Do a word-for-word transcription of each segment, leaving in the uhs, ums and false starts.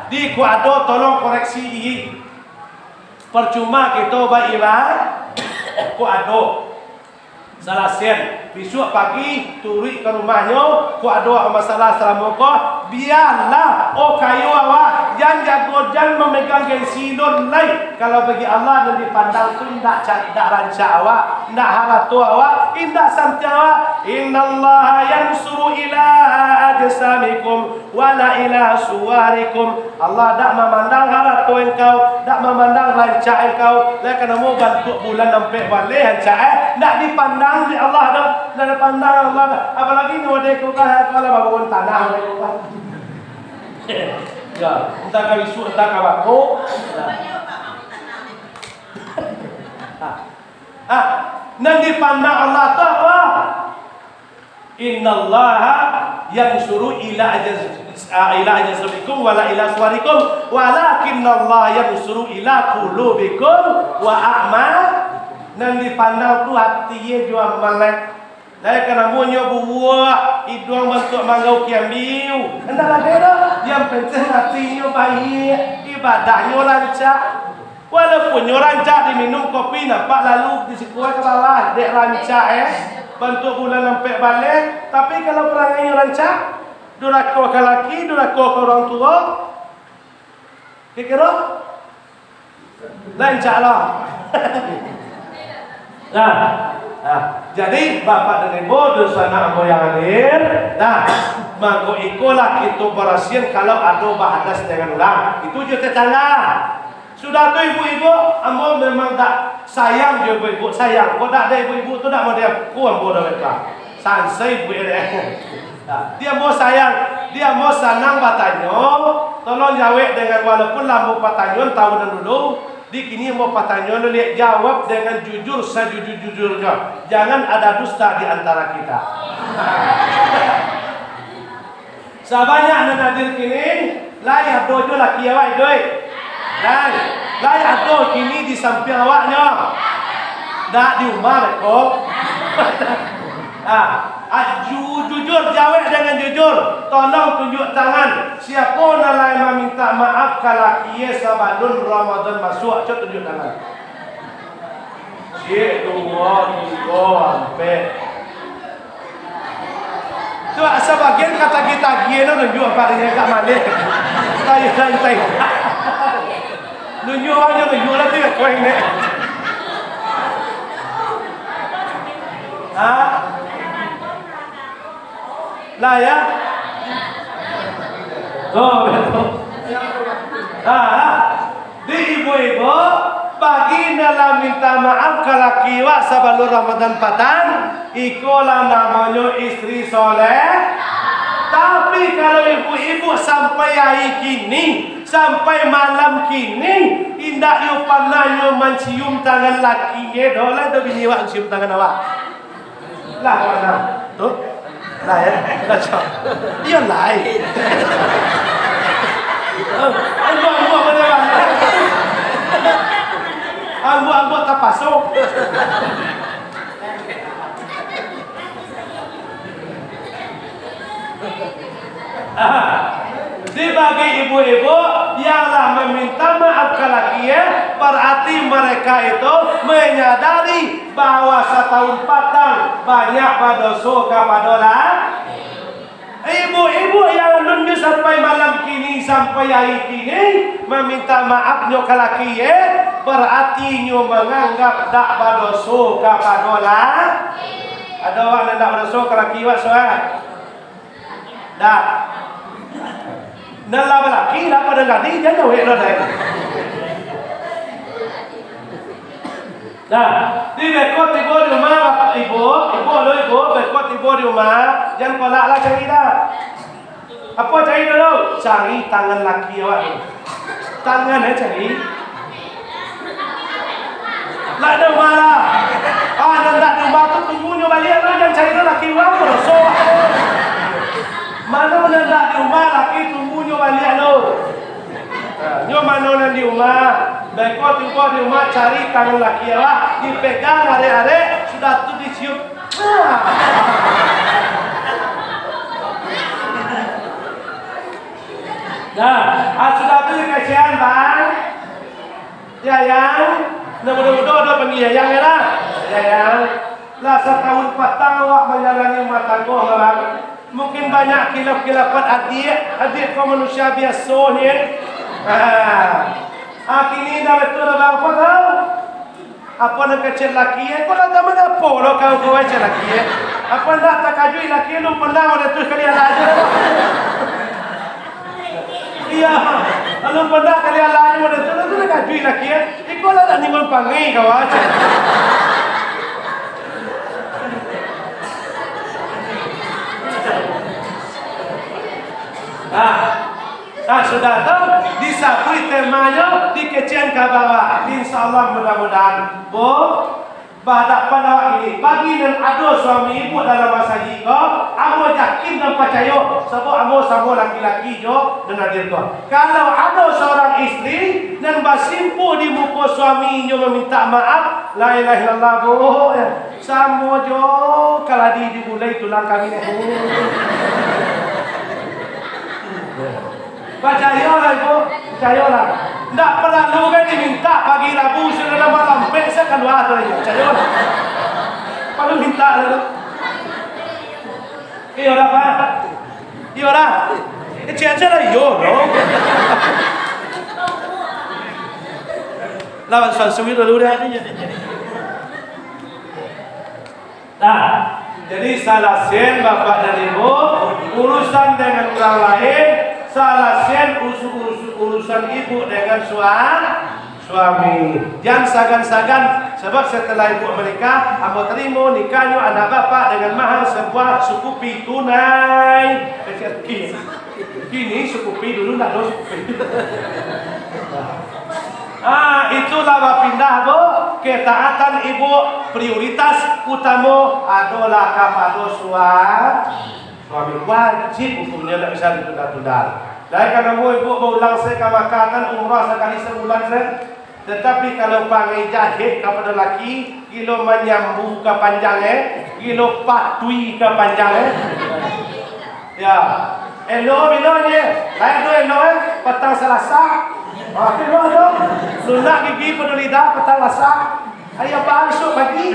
Di ko ado, tolong koreksi diri. Percuma kito baibadah, ko ado salah sen. Bisuak pagi turuik ka rumahnyo, ko ado masalah salamo ko, bialah, oh kayo awak, jan jago, jan mamegang gengsi lun lai. Kalau bagi Allah, nan dipandang tu indak ca-, indak rancak awak, indak harato awak, indak santiang awak. Innallaha yansuru ila ajsamikum wala ila suwarikum. Allah dak mamandang harato engkau, dak mamandang rancak engkau, lai ka namo bantuak bulan ampek baleh rancak, eh, dak dipandang dek Allah doh, dak dipandang Allah doh. Apalagi ni wadai ko kan, kalau babangun tanah wadai ko kan. Ya, entah ka bisuak, entah ka bako. Ya. Ah, ah, nan dipandang Allah tu apa? Innallaha yansuru ila ajaz-, ah, ila ajsamikum wala ila suwarikum, walakinnallaha yansuru ila qulubikum wa a'mal. Nan dipandang tu hati jo amal. Lai ka namonyo buwak, iduang bantuak manggau kiambiu. Indak lai doh, yang penting hatinyo baiak, ibadahnyo rancak. Walaupun nyo rancak diminum kopi, nampak lalu disikua ka bawah, dek rancak, eh. Bantuak bulan ampek baleh, tapi kalau parangainyo rancak, durako ka laki, durako ka urang tuo, kiro-kiro rancak lah. Nah, nah, jadi Bapak dan Ibu, dunsanak ambo yang hadir, nah, mangko ikolah kito barasian kalau ado bahadas dengan urang. Itu jo tetangga. Sudah tu, ibu-ibu, ambo memang dak sayang jo ibu-ibu, sayang. Kok dak ado ibu-ibu tu, dak mau diaku ambo dah mereka. Sansai ibu dek. Nah, di ambo sayang, di ambo sanang batanyo, tolong jawek dengan, walaupun lah ambo patanyoan tahu nan dulu, di kini ambo patanyoan liak, jawab dengan jujur sajujur-jujurnyo. Jangan ada dusta di antara kita. Sabanyak nan hadir kini, lai ado jo laki awak iduik? Lai, lai ado kini di sampiang awaknyo? Dak, di umah beko. Ah, ah, ju-, jujur, jawek dengan jujur. Tolong tunjuk tangan. Siapo nan lai mamintak maaf ka lakie sabalun Ramadan masuak? Cubo tunjuk tangan. Ciek, duo, tigo, ampek. Tu sabagian ka tagih-tagih tu nunjuak apak dek agak maleh. Tayo santai. Nunjuak ajo nunjuak lah tu, kueh ni. Ha? Lah, ya? Oh, betul. Nah, lah. Di ibu-ibu, bagi nan lah minta maaf ka laki wak sabalun Ramadan patang, iko lah namonyo istri soleh. Tapi, kalau ibu-ibu sampai ari kini, sampai malam kini, indak yo panah nyo mancium tangan laki e doh, lah do bini wak mancium tangan awak. Lah, mana? Tu? Lah, ya? Lah, cok. Iyo, lai. Ambuak-ambuak mana, Bang? Ambuak-ambuak tapaso. Ah, dibagi ibu-ibu yang lah meminta maaf ka laki, eh, berarti mereka itu menyadari bahwa satahun patang banyak badoso kapado la-, ibu-ibu yang alun jo sampai malam kini, sampai hari kini, meminta maafnyo ka laki, eh, berarti nyo menganggap dak badoso kapado la-, ado awak nan dak badoso ka laki awak, so, eh? Dah. Nan lah balaki, lah pado gadi, jan jawek lo, dai. Nah, di beko tibo di rumah, bapak ibu, ibu lo ibu, beko tibo di rumah, jan kolak lah cari dah. Apo cari dulu? Cari tangan laki awak tu. Tangan, eh, cari. Lah di rumah lah. Ah, nan dak di rumah tu tunggu nyo baliak lo, jan cari lo laki urang, badoso. Mano nan dak di rumah, laki tunggu nyo baliak lo. Nah, nyo mano nan di rumah, beko tibo di rumah, cari tangan laki awak, dipegang arek-arek, sudah tu dicium. Nah. Nah, ah, sudah tu kasihan, Bang. Ya, Yang. Nah, mudo-mudo ado panggil Yang, ya lah. Ya, Yang. Lah satahun patang awak manjalani rumah tanggo, Bang. Mungkin banyak kilaf-kilafan adiak, adiak ko manusia biaso ni. Ah. Ah, kini dah betul, Bang. Apa tahu? Apo nan kecek laki, eh? Kok lah zaman apo lo kau, kau kecek laki, eh? Apo ndak takajuik laki, lu pandang model tu sakali alah ajo. Iya, lu pandang sakali alah ajo model tu, lu tu takajuik laki, eh? Iko lah nak nimbun pangai kau aja. Nah, Nah, sudah tu, disabuik temanyo, dikecekan ka bawah. Insya Allah, mudah-mudahan. Bu, bahadapan awak ini, bagi nan ado suami ibu dalam masajik ko, ambo yakin dan pacayo, sabab ambo samo laki-laki jo nan hadir ko. Kalau ado saurang istri nan basimpuh di muko suaminyo maminta maaf, la ilaha illallah, Bu, ya. Samo jo kaladi di gulai tulang kami. Pacayolah, Ibu, pacayolah. Ndak paralu kan diminta pagi Rabu, sudah malam pek, saya kalua tu lagi. Pacayolah. Paralu minta lah tu. Iyo lah, Pak. Iyo lah. Kecil aja lah, iyo, no. Lawan Samsung itu dulu dah. Nah, jadi salasaian bapak dan ibu urusan dengan urang lain, salasaian usu-, usu-, urusan ibu dengan sua-, suami. Jan sagan-sagan, sabab setelah ibu menikah, ambo tarimo nikahnyo anak bapak dengan mahar sabuah sukupi tunai. Kecil. Kini sukupi, dulu ndak ado sukupi. Ah, itulah bapindah, Bu. Ketaatan ibu prioritas utamo adolah kapado sua-, suami. Wajib hukumnyo, ndak bisa ditunda-tunda. Lai kan ambo ibu baulang se ka Makkah kan, umrah sakali sabulan se. Tatapi kalau pangai jahek kapado laki, gilo manyambu ka panjang, eh, gilo patui ka panjang, eh. Ya, elo bilo nye, lain tu elo, eh, patang Salasa. Ah, tu elo tu. Lunak gigi pado lidah patang Salasa. Ayo bangsuak pagi.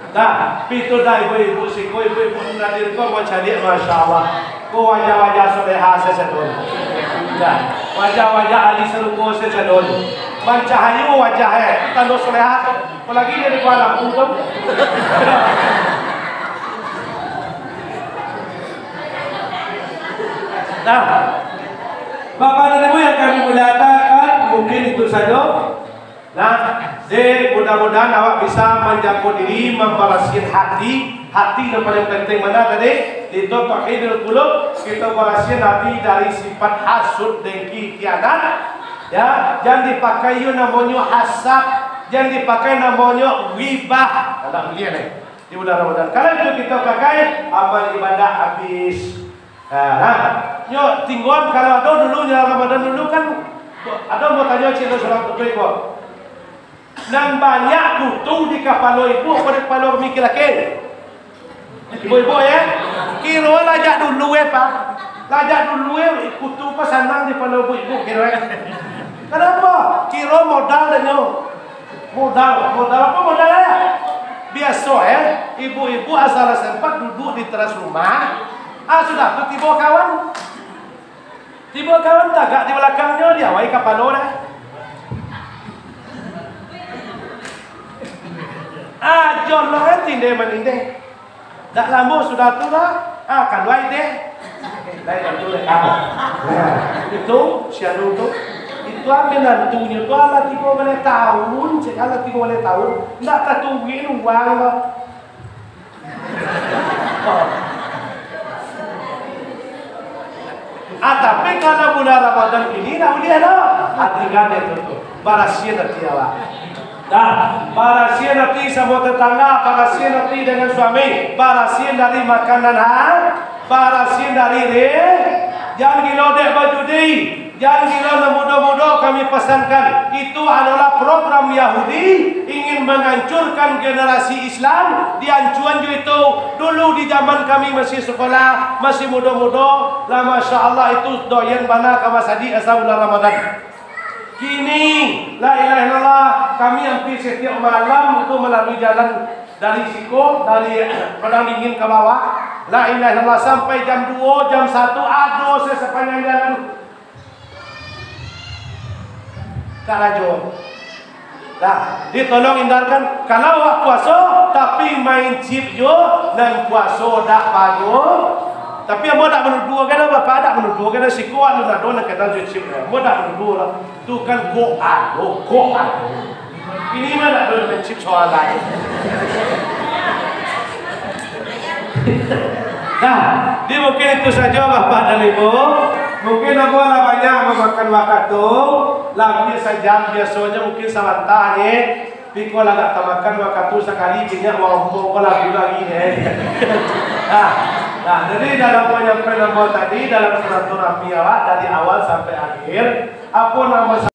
Nah, pitu dah ibu-ibu siko, ibu-ibu nan hadir ko, ambo caliak, Masya Allah. Ko wajah-wajah soleha sasadonyo. Nah, wajah-wajah ahli sarugo sasadonyo. Mancahayo wajah, eh. Tando soleha tu. Apalagi dari buah lampu tu. Nah, Bapak dan Ibu yang kami muliakan, mungkin itu saja. Nah, dek, mudah-mudahan awak bisa manjago diri, mambarasiahan hati. Hati yang paling penting mana tadi? Itu tauhidul qulub, kita barasiahan hati dari sifat hasud, dengki, khianat. Ya, jan dipakai yo namonyo hasad, jan dipakai namonyo ghibah. Anak mulia ni. Di bulan Ramadan. Kalau itu kita pakai, amal ibadah habis. Ha, nah. Nyo, tinggoan kalau ado dulu, nyo Ramadan dulu kan, ado mau tanyo cik lo surang tu, ko. Nan banyak kutu di kapalo ibu, apa di kapalo kami laki-laki? Ibu-ibu, ya? Kiro lah jak dulu, eh, Pak. Lah jak dulu, eh, kutu pa sanang di kapalo ibu-ibu, kiro, eh. Kenapa? Kiro modal dah nyo. Modal, modal apa modal, eh? Biaso, eh, ibu-ibu asal sempat duduk di teras rumah, ah, sudah tu tibo kawan. Tibo kawan tagak di balakangnyo, diawai kapalo dah. Ah, jolong, eh, tindeh manindeh. Dak lamo sudah tu lah, ah, kalua deh. Lain tu deh, ah. Nah, itu si anu tu. Itu minantunyo tu alah tigo baleh taun, cek alah tigo baleh taun. Ndak tatuin uang lah. Ah, tapi kalau bulan Ramadan kini, ndak buliah doh. Ah, tingga deh tu, tu. Barasiahan ati awak. Nah, barasiahan ati samo tetangga, barasiahan ati dengan suami, barasiahan dari makanan ha-, barasiahan dari re-, jan gilo dek bajudi, jan gilo nan mudo-mudo kami pasankan. Itu adolah program Yahudi, ingin menghancurkan generasi Islam, dihancuan jo itu. Dulu di zaman kami masih sekolah, masih mudo-mudo, lah, masya Allah, itu doyan bana ka masajik asa bulan Ramadan. Kini, la ilaha illallah, kami hampir setiap malam itu melalui jalan dari siko, dari Padang Dingin ka bawah. La ilaha illallah, sampai jam duo, jam satu, ado se-, sepanjang jalan. Karajo. Nah, jadi tolong hindarkan. Kalau awak puaso, tapi main chip jo, nan puaso dak pago. Tapi ambo dak manuduahkan, Bapak dak manuduahkan, siko alun ado nan kenal jo chip. Ambo dak manuduah lah. Tu kan kok ado, kok ado. Ini mah dak ado nan chip soalan. Nah, jadi mungkin itu sajo, Bapak dan Ibu. Mungkin ambo lah banyak mamakan wakatu, lah hampir sajam, biasonyo mungkin sabanta, ye. Tapi ko lah agak tamakan wakatu sakali, banyak wampung ko lagu lagi, ye. Nah, nah, jadi dalam panyampaian ambo tadi, dalam silaturahmi awak dari awal sampai akhir, apo namo